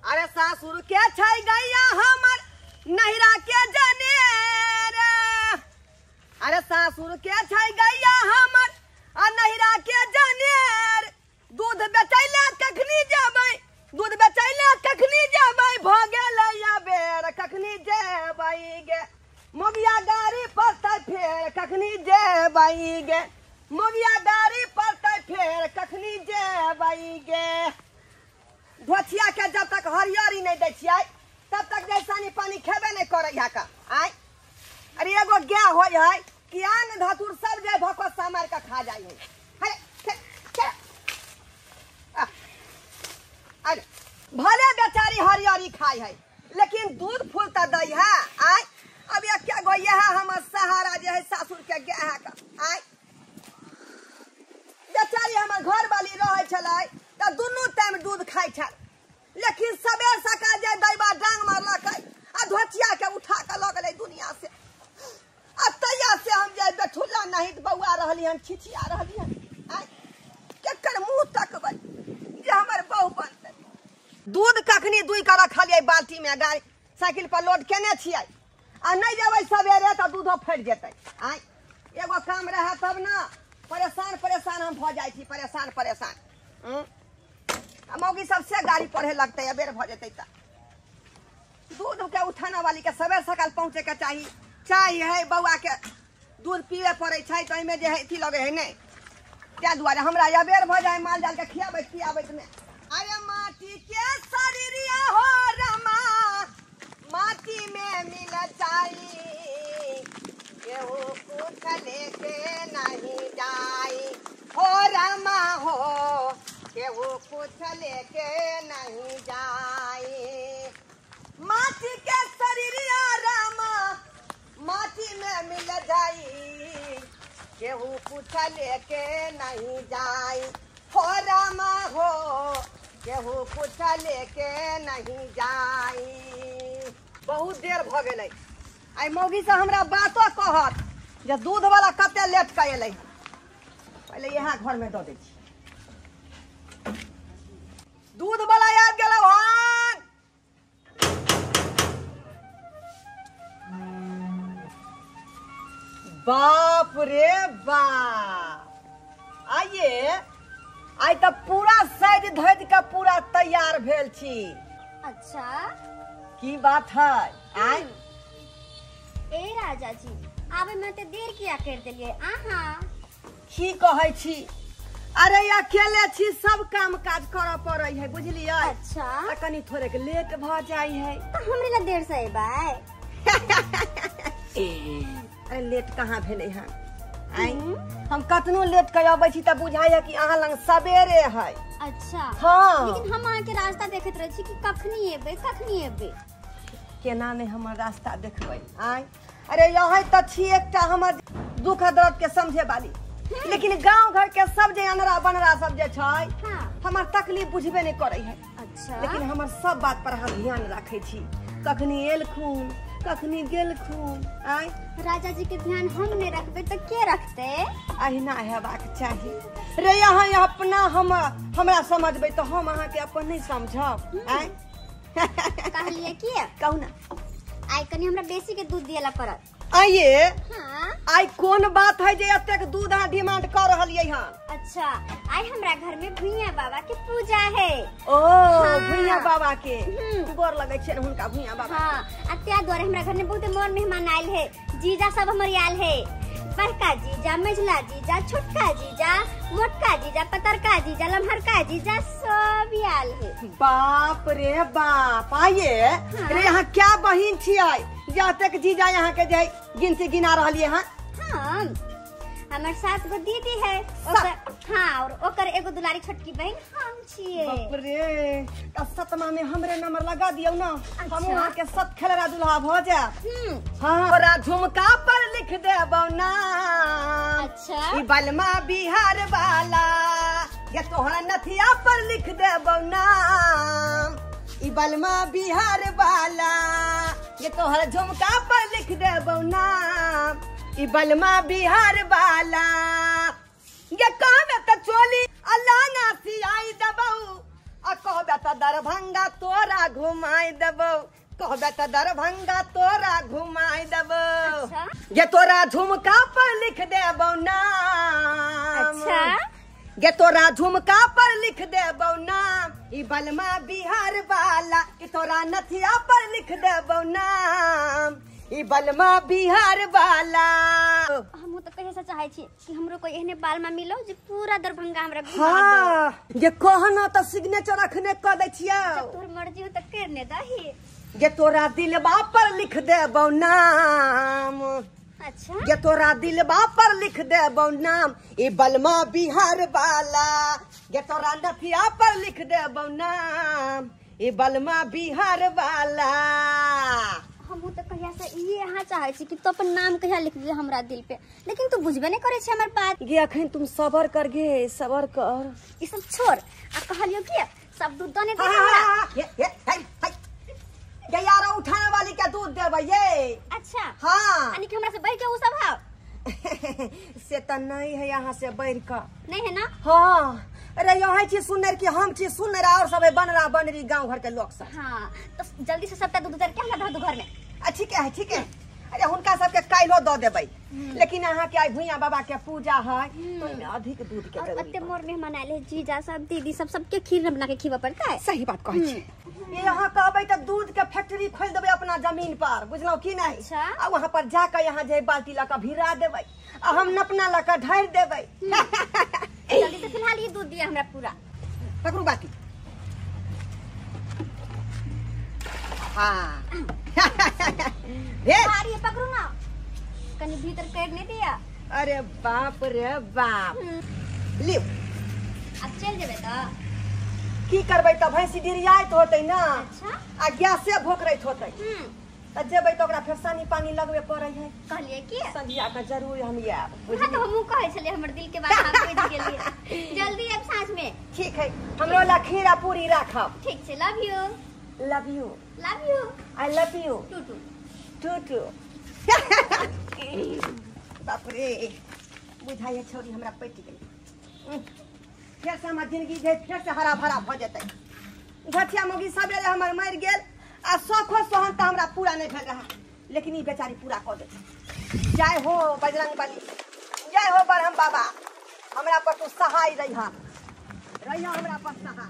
अरे सासुर के छै गैया हमर नहिरा के जनेर। अरे सासुर के छै गैया हमर आ नहिरा के जनेर। दूध बेचैला कखनी जेबै, दूध बेचैला कखनी जेबै, भ गेलै अबेर कखनी जेबै गे। मोगिया गाड़ी पड़तै फेर कखनी जेबै गे, मोगिया गाड़ी पड़तै फेर कखनी जेबै गे। धोछिया के जब तक हरियरी नहीं दै छियै तब तक जैसानी पानी खेबे नहीं करै है का। आय अरे एगो गाय होय है कि आन धतुर सब जे भकोसा मार के खा जाइ है। अरे अरे भले बेचारी हरियरी खाई है लेकिन दूध फूल त दै है। आय अब ये क्या गो ये है हमर सहारा जे है सासुर के गाय है का। आय बेचारी हमर घर वाली रहै छलै त दुनू टाइम दूध खाइ छल, लेकिन सबेर सकाल जे दैबा डांग मारलकै आ धोचिया के उठा के लऽ गेलै दुनिया से। आ तैया से हम जे बेठुल्ला नहीं बौआ रहली हन, छिछिया रहली हन। आय केकर मुँह तकबै जे हमर बहु बनतै। दूध कखनी दुहि कऽ रखलियै बाल्टी में, गाड़ी साइकिल पर लोड केने छियै आ नहीं जेबै सबेरे तऽ दूधो फटि जेतै। आय एगो काम रहै तब ने, परेशान परेशान हम भऽ जाइ छी, परेशान परेशान। मौगी सब से गाड़ी पढ़े लगतै अबेर भऽ जेतै तऽ। दूध के उठाना वाली के सबेर सकाल पहुँचे के चाही, चाय है बौआ के दूध पीबे पड़ै छै तऽ ओहिमे जे है अथी लगै है नहि, ताहि दुआरे हमरा अबेर भऽ जाइ माल जाल के खियाबैत पियाबैत मे। अरे माटी के शरीरिया हो रमा माटी में मिल जाई, केहू कुछ लेके नहीं जाई। हो रमा हो केहू कुछ लेके नहीं जाई। माटी के शरीरिया रामा माटी में मिल जाई, केहू कुछ लेके नहीं जाई। हो रामा हो केहू कुछ लेके नहीं जाई। बहुत देर भ गेलै। आइ मौगी से हमरा बातो कहत जे दूध वाला कते लेट के एलै। पहिले इएह घर में दऽ दै छी। दूध वाला आबि गेलौ हन। बाप रे बाप, आइये आइ तऽ पूरा सज धज के पूरा तैयार भेल छी। अच्छा की बात है? आइ ए राजा जी आबे में ते देर किया कर देलियै अहाँ? की कहै छी, अरे अकेले छी सब काम काज करऽ पड़ै है बुझलियै। अच्छा तऽ कनी थोड़ेक लेट भऽ जाइ है। तऽ हमरे ला देर से अयबै? अरे लेट कहाँ भेलै हन? आइ हम कतनो लेट के अबै छी तऽ बुझाइ है कि अहाँ लग सबेरे है। अच्छा हाँ, लेकिन हम अहाँ के रास्ता देखैत रहै छी कि कखनी एबै कखनी एबै। केना नहि हमर रास्ता देखबै? आइ अरे यही तऽ छी एकटा हमर दुख दर्द के समझे वाली, लेकिन गांव घर के सब जे अनरा बनरा सब जे छै हाँ। हमर तकलीफ बुझबे नहि करै है। अच्छा लेकिन हमर सब बात पर अहाँ ध्यान राखै छी, कखनी एलखुन कखनी गेलखुन। आइ राजा जी के ध्यान हम नहीं रखबै तऽ के रखतै? अहिना हेबाक चाही रे। अहाँ अपना हम हमरा समझबै तऽ हम अहाँके अपन नहीं समझब। आइ कहलियै की कहू ना, आइ कनी हमरा बेसी के दूध दिएला पड़त। आइये हाँ। आइ कोन बात है जे एतेक दूध अहाँ डिमांड कर रहलियै हन? अच्छा आइ हमरा घर में भुइया बाबा के पूजा है। ओ हाँ। भुइया बाबा के गोर लगै छै हुनका भुइया बाबा। हाँ आ त्या दुआरे हमरा घर में बहुत मोर मेहमान आयल है। जीजा सब हमर आयल है, बड़का जीजा, मझला जीजा, छोटका जीजा, मोटका जीजा, पतरका जीजा, लम्हरका जीजा सब आयल है। बाप रे बाप, आइये हाँ। रे यहाँ क्या बहिन छियै जे एतेक जीजा यहाँ के जे गिनती गिना रहलियै हन? हाँ हमर 7 गो दीदी है ओकर, हाँ और ओकर एगो दुलारी छोटकी बहन हम छियै। बाप रे, त सतमा में हमरे नंबर लगा दियौ ना। अच्छा। हम अहाँ के सत खेलरा दुल्हा भऽ जायब। हाँ तोरा झुमका पर लिख देबौ नाम। अच्छा ई बलमा बिहार वाला, ये तोहरा नथिया पर लिख देबौ नाम। ई बलमा बिहार वाला, ये तोहरा झुमका पर लिख देबौ नाम। ई बलमा बिहार वाला, ये कहमे त चोली अल्लाह ना सियाई देबौ, आ कहबे त दरभंगा तोरा घुमाई देबौ, कहबे त दरभंगा तोरा घुमाई देबौ। अच्छा। गे तोरा झुमका पर लिख देबौ नाम। अच्छा। गे तोरा झुमका पर लिख देबौ नाम, ई बलमा बिहार वाला। कि तोरा नथिया पर लिख देबौ नाम, ई बलमा बिहार वाला। हमहूँ तऽ कहिया से चाहै छी कि हमरो कोई एहने बालमा मिलो जे पूरा दरभंगा हमरा घुमा दो। हाँ, जे कहना तऽ सिग्नेचर अखने कऽ दै छियौ। जब तोहर मर्जी हो तऽ कर ने दही। गे तोरा दिलबा पर लिख देबौ नाम। अच्छा। गे तोरा दिलबा पर लिख देबौ नाम, ई बलमा बिहार वाला। गे तोरा नथिया पर लिख देबौ नाम, ई बलमा बिहार वाला। हमहूँ तऽ कहिया से ई अहाँ चाहै छी कि तू अपन नाम कहिया लिख दे हमरा दिल पे, लेकिन तू बुझबे नहीं करै छी हमर बात। गे अखन तुम सबर कर गे, सबर कर। ई सब छोड़, आ कहलियो कि सब दूध दने दे हमरा। गे यार उठाने वाली के दूध देबै ये। अच्छा। हाँ। यानी कि हमरा से बढ़ के उ सब है? से तऽ नहीं है यहाँ से बढ़ के। नहीं है ना? हाँ। अरे यहाँ छी सुनर कि हम छी सुनर, और सब बनरा बनरी गांव घर के लोग सब। हाँ, तो जल्दी से सबटा दूध उतार के हमरा दऽ दू घर में। आ ठीक है, ठीक है। अरे हुनका सबके काल्हो दऽ देबै, लेकिन अहाँ के आई भुइया बाबा के पूजा है तो ओहिमे अधिक दूध के और जरूरी। अते मोर मेहमान आयल है, जीजा सब दीदी सब सबके खीर बना के खिबऽ पड़तै। सही बात कहै छी। ये यहाँ कहबै तऽ दूध के फैक्ट्री खोलि देबै अपना जमीन पर, बुझलहुँ की नहीं? अच्छा। आ वहाँ पर जाके यहाँ जे बाल्टी लऽ कऽ भिरा देबै, आ हम नपना लऽ कऽ ढारि देबै। जल्दी से फिलहाल ये दूध दिया हमरा पूरा। पकड़ू बाटी। हाँ। भारी है, पकड़ू ना, कनी भीतर कर नहीं दिया। अरे बाप रे बाप। लियो। अब चल जेबै तऽ? की करबै तऽ भैंसी डिरियाइत होतै ना। अच्छा। आ गैसे भोकरैत होतै। तऽ जेबै तऽ ओकरा फेर सानी पानी लगबे पड़ै है। कहलियै की संझिया के जरूर हम आयब। हाँ, तो हमहूँ कहै छलियै, हमर दिल के बात अहाँ बुझि गेलियै। जल्दी आयब साँझ में। ठीक है, हमरो ला खीर आ पूरी राखब। ठीक छै, love you. Love you. Love you. I love you. Two two. Two two. बाप रे, बुझाइए छौरी हमरा पटि गेल। फेर से हमर जिंदगी जे फेर से हरा भरा भऽ जेतै। घटिया मौगी सबेरे हमर मरि गेल, आ शौखो सोहन तऽ हमरा पूरा नहीं भेल रहा, लेकिन ई बेचारी पूरा कऽ देतै। जय हो बजरंग बली, जय हो ब्रह्म बाबा, हमरा पर तू सहाय रहिहा, रहिहा हमरा पर सहाय।